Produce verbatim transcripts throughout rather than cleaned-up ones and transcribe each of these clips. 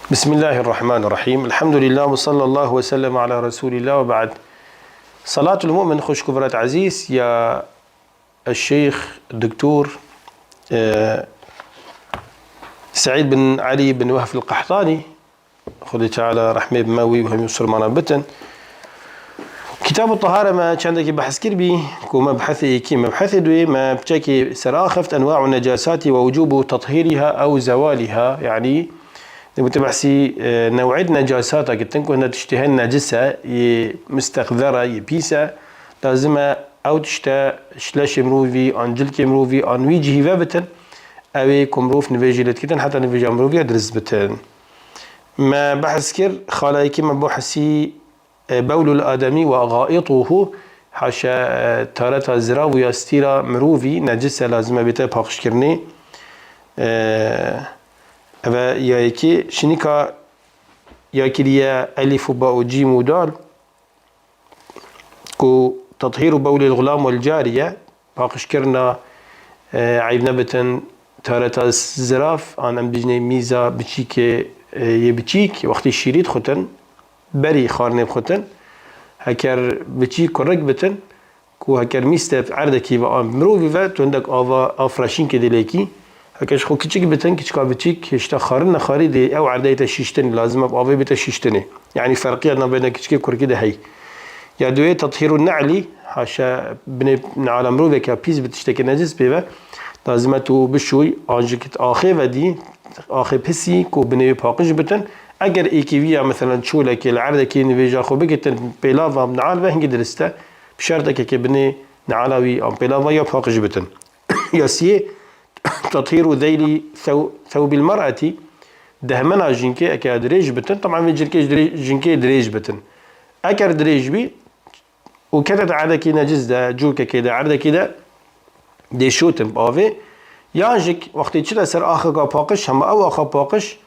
بسم الله الرحمن الرحيم. الحمد لله وصلى الله وسلم على رسول الله وبعد. صلاة المؤمن، خوشك برات عزيز، يا الشيخ الدكتور، آه، سعيد بن علي بن وهف القحطاني، خدي تعالى رحمة بموي وهم يسر مانا بتن. Kitab û Tahare me çendekî behs kir bî, ku mebhesê yekî, mebhesê duyê me piçekî ser axeft, enwa'u necasati ve wucubu tathîriha ew zewaliha, yanî dibûte behsî, e, new'êt necasata kitin, ku hinde tiştê hin necis e, yê mustexzere, yê pîs e, lazim e ew tişte ji leşê mirovî, an cilkê mirovî, an wî cihî ve bitin, ew ê ku mirov nivêjî lê dikitin, heta nivêja mirovî ya dirist bitin. Me behs kir, xala yekî me bo hesî e, bewlul ademî ve gaîtuhu, haşa, e, tareta zirav û ya stîra mirovî necis e, lazim e bête paqijkirinê. E, eve ya yekê, şinika ya kiriye elîf û ba û cîm û dal, ku tathîru bewlil xulam wel cariye, paqijkirina, e, eyb nebitin, tareta zirav, an em bêjinê mîza biçîkê, e, yê biçîk, wextî şîrî dixutin, berî xwarinê bixutin, heker biçîk kurik bitin, ku heker mîz te erdekî ve an mirovî ve, tu hindek ava, av freşînkê dê lêkî, heker ji xwe kiçik bitin, kiçika biçîk, hêşta xwarin nexwarî dê ew erdeyê te şiştin, lazim e avê bête şiştinê. Yanî ferqiya navbeyna kiçikê kurikî de heyî. Ya duyê, tathîru ne'lî, haşa binê ne'ala miroveke pîs bi tiştekî necis pê ve, lazim e tu bişûy, an jî kit axê vedî, axê pisî ku binê wê paqij bitin. Eger êkî vî ya, meselen, çolekê li erdekê nivêja xwe bigitin, pêlava ne'al ve hingî dirist e, bi şertekê ke binê ne'ala wî an pêlava ya paqij bitin. Ya siyê, tathîru zeyli sew-, sewbil mer'etî, dehmena jinkê eke dirêj bitin, teban vê cilkê ji dirê-, jinkê dirêj bitin. Eger dirêj bî û kete di erdekî necis de, cûrkekê de, erdekî de, dê şotin bi avê. Yan jî wextê çi de ser axeka paqij, hema ew axa paqij,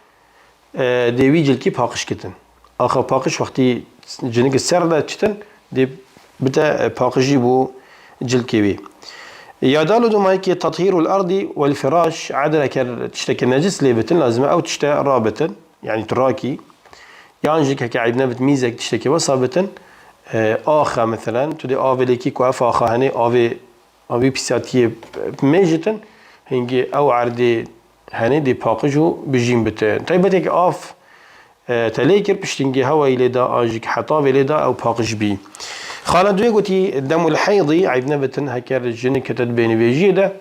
e, dê wî cilkî paqij kitin. Axa paqij wextî cinik ser de çitin, dê bite, e, paqijî bo cilkê wî. Ya dal û dumayekê, tathîrul erdî wel firaş, erdê eker tiştekê necis lê bitin, lazim e ew tişte rabitin, yanî tu rakî. Yan jî heke eyb nebit mîzek tiştekê wesa bitin, e, axa, meselen, tu dê avê lêkî ku ev axa henê avê, avê pîsatiyê mêjitin, hingê ew erdê henê dê paqij û bijîn bitin. Taybeteke av, e, te lê kir, piştî hingê hewayî lê da, an jî heta vê lê da, ew paqij bî. Xala duyê gotî, demul heydî, eyb nebitin, heker jinik kete di bênîvêjiyê de,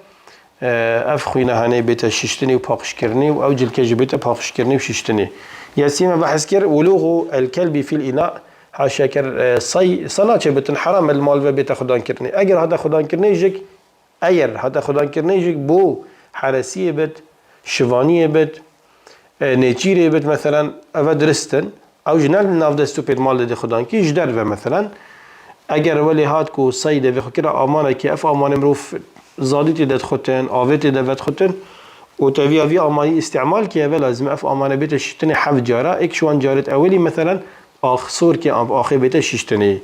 e, ev xwîna henê bête şiştinê û paqijkirinê û ew cilke jî bête paqijkirinê û şiştinê. Ya sî me behs kir, wulûxu el kelbî fîl îna, haşa ker, e, say, sa naçe bitin, heram e li mal ve bête xudankirinê. Eger hate xudankirinê jik, Eger hate xudankirinê jî bo heresiyê bit, şivaniyê bit, e, nêçîrê bit, meselen, eve dirist in. Ew jî ne li nav dest û pêt mal de dê xudankî, ji derve, meselen. Eger welê hat ku sey de vê xwe kira amanekê, ev amanê mirov zadî tê de dixutin, avê tê de vedixutin û te viya vî amayî îstîmal kê, eve lazim e ev amane bête şiştinê heft cara, êk ji wan carêt ewelî, meselen, ax sorkê an axê bête şiştinê.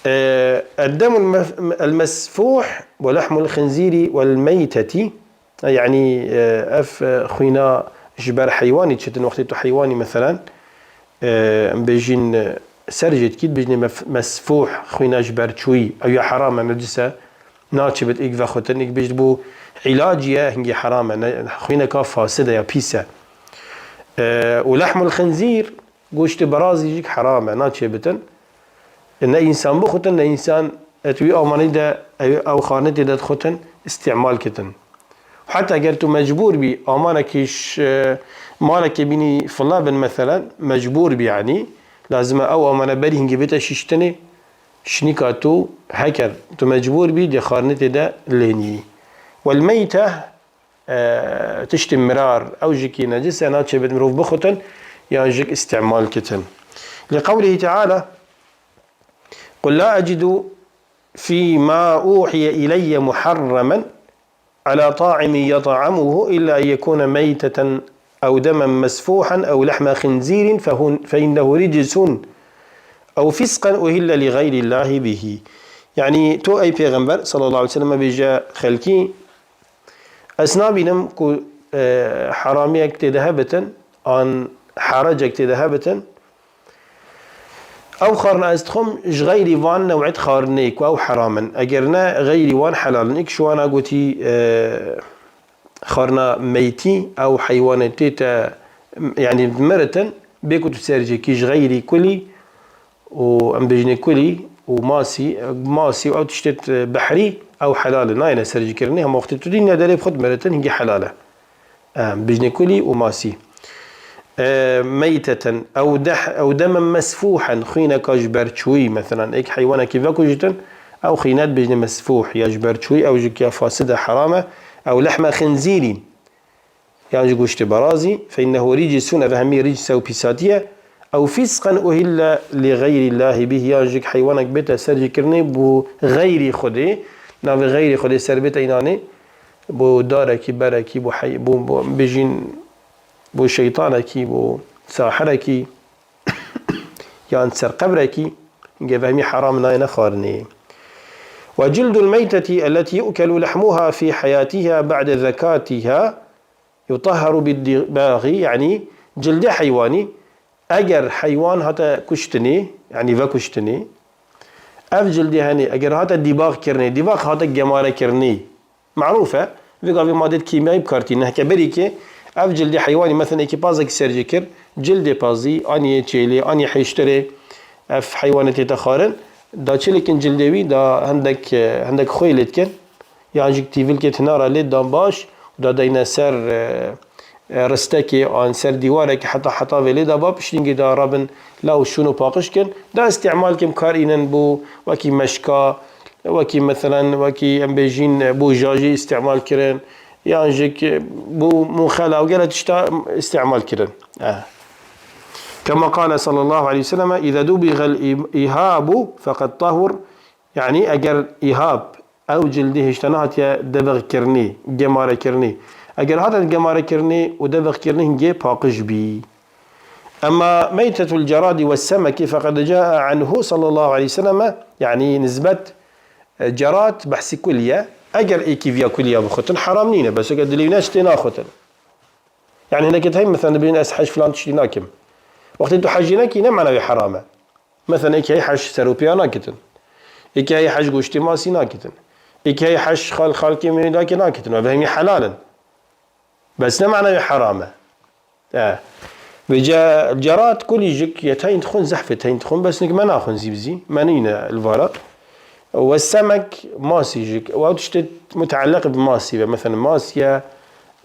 E, eddemul mef-, el mesfuh ve lehmul xinzîrî vel meytetî. Yanî, e, ev, e, xwîna ji ber heywanî çitin, wextê tu heywanî, meselen, e, em bêjin, e, ser jê dikî, dibêjinê mef-, mesfuh, xwîna ji ber çûyî, ew ya heram e, necis e, naçe bit êk vexutin, êk bêjt bû îlacî ye, hingî heram e, ne, xwîneka fasid e ya pîs e. E, û lehmul xinzîr, Goştê berazî jî heram e, naçê bitin. E, ne însan bixutin, ne însan et wî amanî de, ew, ew xanetê de dixutin, îstîmal kitin. Heta ger tu mecbûr bî, amanekî ş-, e, malekê bînî file bin, meselen, mecbûr bî, yanî, lazim e ew amane berî hingê bête şiştinê, şinika tu, heker tu mecbûr bî, dê xanetê de lênî. Wel meyte, e, tiştê mirar, ew jikî necis e, naçê bit mirov bixutin, yan jik îstîmal kitin. Li qewlihî Teala, "Qul la ecidu fî ma uhiye ileyye muharremen ala ta'imin yat'amuhu illa en yekune meyteten ew demen mesfuhen ew lehme xinzîrin fehun-, fe innehu ricsun ew fisqen uhille li gayrillahi bihi." Yanî, to ey Pêxember, sallallahu aleyhi ve sellem, bêje xelkî, Ez nabînim ku, e, heramiyek tê de hebitin, an herecek tê de hebitin, ew xarina ez dixwim ji xeyrî van new'et xarinê ku ew heram in. Eger ne, xeyrî wan helal in. Îk ji wana gotî, e, xarina meytî, ew heywanê tê te, yanî miritin, bê ku tu sercekî ji xeyrî kulî û em bêjinê kulî û masî, masî û ew tiştê behrî, ew helal e, nayêne sercîkirinê. Hema wextê tu dî nederê bi xwe dimiritin, hingî helal e. Em, bijnê kulî û masî. E, meyteten, ew deh-, ew demen mesfûhen, xwîneka ji ber çûyî, meselan, êk heywanekî vekujitin, ew xînet bijnê mesfûh, ya ji ber çûyî, ew jik ya fasid e, heram e, ew lehme xinzîrî, yan jî goştê berazî, fe innehu ricsun, ev hemî rics e û pîsatî ye, ew fisqen uhille li xeyrîllahî bih, yan jik heywanek bête sercîkirinê bo xeyrî Xwedê, navê xeyrî Xwedê ser bête înanê, bo darekî, berekî, bo hey-, bo, bo bijîn, bo şeytanekî, bo sahirekî, yan ser qebrekî, hingê vehmî heram nayêne xwarinê. Ve cildul meyteti elleti yu'kelu lehmuha fi heyatiha ba'de zekatiha yutahharu bid-dibagi, yanî cildê heywanî, eger heywan hate kuştinê, yanî vekuştinê, ev cildê henê, eger hate dîbax kirinê, dîbax hate gemare kirinê, Merûf e, vê gavê madeyê kîmyayî bi kar tîne. Heke berî ke ev cildê heywanî, mesela êkê pazekî sercê kir, cildê pazî, anî yê çêlê, anî hêştirê, ev heywanê tête xwarin, da çi likin cildê wî, da hindek, hindek xwê lê dikin, yan jî tîvilkê tinara lê dan baş, da deyne ser, e, e, ristekê an ser dîwarekê heta heta vê lê da ba piştîngê da rabin law şûn û paqij kin. Da îstîmal kim kar înin bo wekî meşka, wekî meselen, wekî em bêjîn bo jajî îstîmal kirin, yan jî ki bo muxela û gelek tişta îstîmal kirin. Eh. Kema qale sallallahu aleyhi ve sellem, "Îze dubîxel î-, îhabu feqed tahur." Yanî eger îhab, ew cildî hêşta nehatiye debixkirinî, gemarekirinî. Eger hate gemarekirinî û debixkirinî hingê paqij bî. Emma meytetul ceradi ve semeki feqed caa anhu sallallahu aleyhi ve selleme, yanî nisbet, e, cerad behsî kulî ye. Eger êkî viya kulî ya bixutin, heram nîne. Bes eger dilê wî ne tiştê naxutin. Yanî hindekê heye, mesela, dibêjin ez hej filan tiştî nakim. Wextê tu hejê nekî, ne mana wê heram e. Mesela, êkê hej ser û pêya nakitin. Êkê hej goştê masî nakitin. Êkê hej xal xalkê mêlakê nakitin. Ev hemî helal in. Bes ne mana wê heram e. E. Vêca cerad kulî jik ye teyîn dixwin, zehfê teyîn dixwin, bes nik me naxwin zî bi zî. Me nîne li vara. Ve semek masî jik. Ew tiştê muteelliq bi masî be. Mesela masî ye,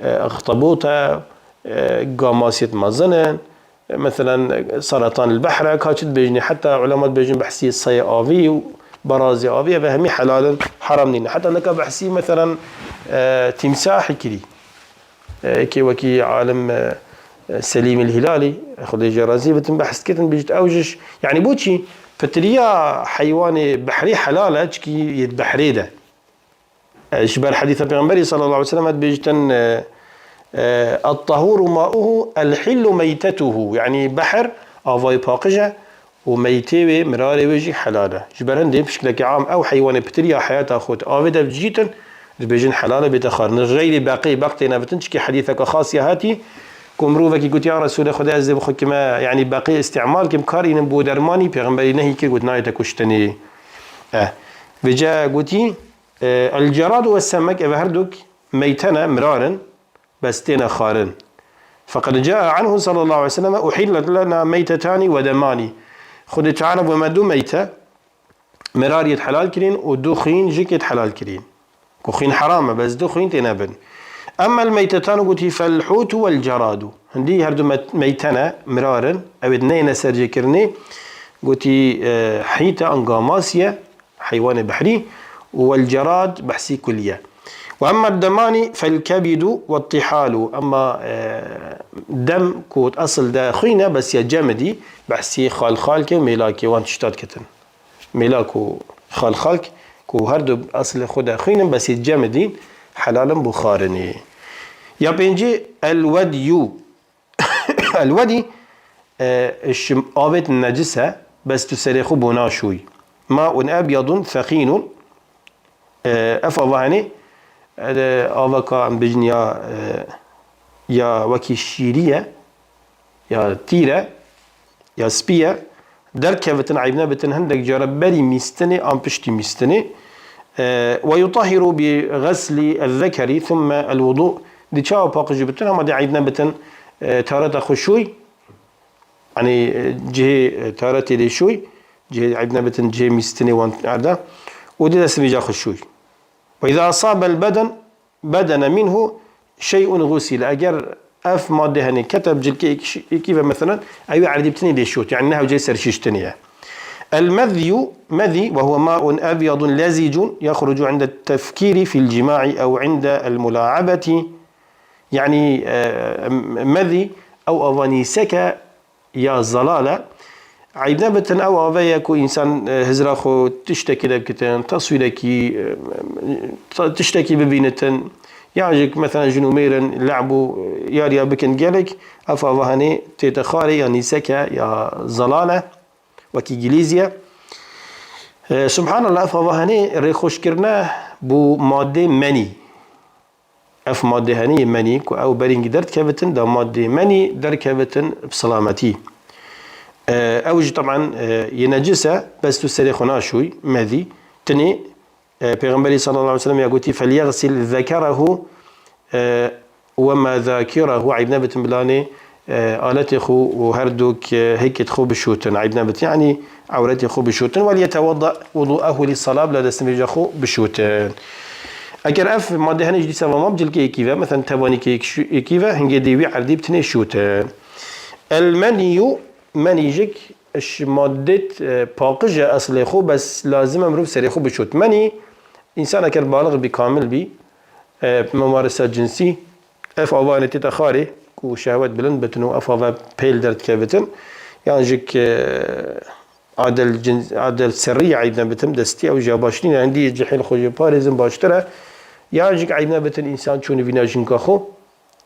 e, axtabot e, e, ga masiyet mezin in. E, mesela, e, seratan il behr e, ka çi dibêjinê, heta ulema dibêjin behsî seyê avî û berazê avî ye ve hemî helal in, heram nîne. Heta nika behsî, mesela, e, tîmsahî kirî. E, êkê wekî alim, e, e, Selîm il Hîlalî, Xwedê jê razî bitin, behs dikirin, bêjit ew jiş, yanî bo çî? Pitiriya heywanê behrî helal e, çikî yê di behrê de. E, ji ber hedîsa Pêxemberî sallallahu aleyhi ve sellem dibêjitin, e, e, "Et-tahuru ma'uhu, el-hillu meytetuhu." Yanî behr avayê paqij e û meytê wê, mirarê wê jî helal e. Ji ber hindê pişkilekê am ew heywanê pitir ya heyata xwe di avê de bijîtin, dibêjin helal e bête xwarin. Xeyrî beqê, beq têne bitin, çikî hedîseke xas ya hatî, ku mirovekî got, "Ya Resûlê Xwedê, ez dê bi xwe kime, yanî beqê îstîmal kim, kar înim bo dermanî?" Pêxemberî nehî kir, got, "Nayê te kuştinê." Eh. Vêce gotî, E, el-cerad ve semek, ev her duk meytene, mirar in, bes têne xwarin. Feqed caa anhu sallallahu aleyhi ve sellem, "Uhillet lena meytetani ve demani." Xwedê Teala bo me du meyte, mirar yêt helal kirîn û du xwîn jik yêt helal kirîn. Ku xwîn heram e, bes du xwîn têne bin. Emmel meytetan, gotî, "Fel-hutu vel-ceradu." Hindî her du met-, meytene, mirar in, ew ê neyne sercêkirinê, gotî, e, hît e, an gamasî ye, heywanê behrî, û wel cerad behsî kulî ye. Ve emma demani fel kebidu ve tihalu. Emma, e, dem ku esil de xwîn e, bes ya cemidî, behsî xalxalkê û mêlakê wan tişta dikitin. Mêlak û xalxalk ku her du esilê xwe de xwîn in, bes yê cemidî helal in bo xwarinê. Ya pêncî, el wedyu. Elwedî, e, ji avêt necis e, bes tu serê xwe bo naşûyî. Maun ebyadun thexînun, e, ev ava henê, e, avaka em bijin ya, e, ya wekî şîrî ye, ya tîr e, ya spî ye, derkevitin, eyb nebitin, hindek cara berî mîstinê an piştî mîstinê. E, ويطهر بغسل الذكر ثم الوضوء. Di çawa paqij bitin, hema dê eyb nebitin, e, tareta xwe şûy, yanî, e, cihê, e, taretê dê şûy, cihê eyb nebitin, cihê mîstinê wan erda, û dê destê vêca xwe şûy. وإذا أصاب البدن بدن منه شيء غسل. Eger ev madde henê kete bi cilkê êk-, êkî ve, meselen, ew ê erdî bitinê dê şût. Yanî ne hewceyê serşîştinê ye. المذي، مذي، وهو ماء أبيض لزج يخرج عند التفكير في الجماع أو عند الملاعبة. Yanî, e, mezî, ew ava nîsek e, ya zelal e. Eyb nebitin, ew ave ye ku însan, e, hizra xwe tiştekî de bikitin, teswîrekî, e, ta-, tiştekî bibînitin. Yan jî, meselen, jin û mêr in, le'b û, e, yariya bikin gelek, ev ava henê tête xarê ya nîsek e, ya zelal e, wekî gilîzî ye. E, subhanallah, ev ava henê rêxweşkirine bo madê menî. Ev madê henî yê menî ku ew berîngî derdikevitin, da madê menî derkevitin bi silametî. E, ew jî teban, e, yê necis e, bes tu serê xwe naşûy, mezî. Tinê, e, Pêxemberî sallallahu aleyhi ve sellem ya gotî, "فليغسل ذكره، e، ومذاكره." Eyb nebitin bilanê, e, aletê xwe û her du, e, hêkêt xwe bişûtin. Eyb nebitin, yanî ewretê xwe bişûtin. "وليتوضأ وضوءه للصلاة." Bila destnivêja xwe bişûtin. Eger ev madde henê ji dîsa ve ma bi cilkê êkî ve, meselen tevanîkê êk-, êkî ve, hingê dê wî erdî bitinê şûtin. المني، menî jî ji maddet, e, paqij e eslê xwe, bes lazim e mirov serê xwe bişût. Menî, însan eger balix bî, kamil bî, e, mumaresa cinsî, ev ava henê tête xarê ku şehwet bilind bitin û ev ava pêl derdikevitin, yan jî, e, adel cins-, adel serrî eyb nebitin, destî, ew jî ya baş nîne, hindî cihê li xwe jî parêzin baştir e, yan jî eyb nebitin însan çûnî vîna jinka xwe,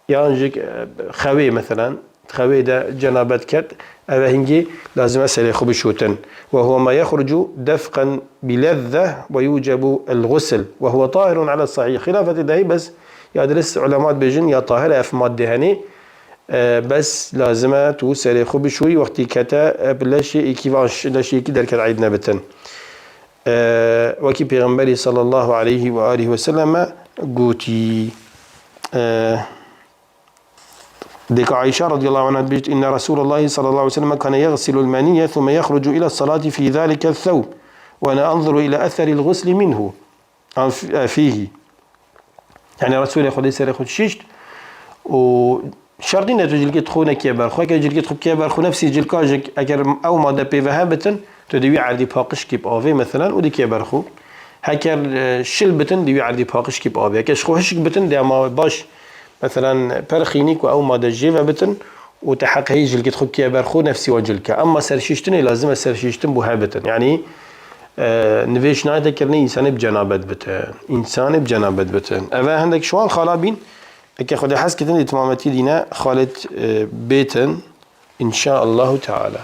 yan jî, e, xewê, meselen, xewê de cenabet ket, ev hingî lazim e serê xwe bişûtin. "وهو ما يخرج دفقا بلذة ويوجب الغسل وهو طاهر على الصحيح." Xilafetê de heye, bes ya dirist ulema dibêjin ya tahir e ev madde henê, e, bes lazim e tu serê xwe bişûyî, wextî kete, e, bi leşê êkî ve, leşê êkî derket eyb nebitin. E, wekî Pêxemberî sallallahu aleyhi ve alihi ve selleme gotî. E, Dêka Ayşe radiyallahu anha dibêjt, "إن رسول الله صلى الله عليه وسلم كان يغسل المني ثم يخرج إلى الصلاة في ذلك الثوب، وأنا أنظر إلى أثر الغسل منه، أم ف-، فيه." Yanî Resûlê Xwedê serê xwe şişt û şert nîne tu cilkê xwe nekiye ber xwe. Eger cilkê xwe kiye ber xwe, nefsî cilka jî eger ew made pê ve hebitin, tu dê wî erdî paqij kî bi avê, meselen, û dikiye ber xwe. Heker, e, şil bitin, dê wî erdî paqij kî bi avê. Heker ji xwe hişk bitin, dê ama baş, meselen, perxînî ku ew made jê ve bitin û te heq heyî cilkê xwe kiye ber xwe, nefsî wa cilke. Emma serşîştinê lazim e serşîştin bo hebitin. Yanî, e, nivêj nayete kirinê însanê bi cenabet bitin. Însanê bi cenabet bitin. Eve hindek ji wan xala bîn, eke Xwedê hez kitin, dê timametî dîne xalet, e, bêtin, inşaallahu teala.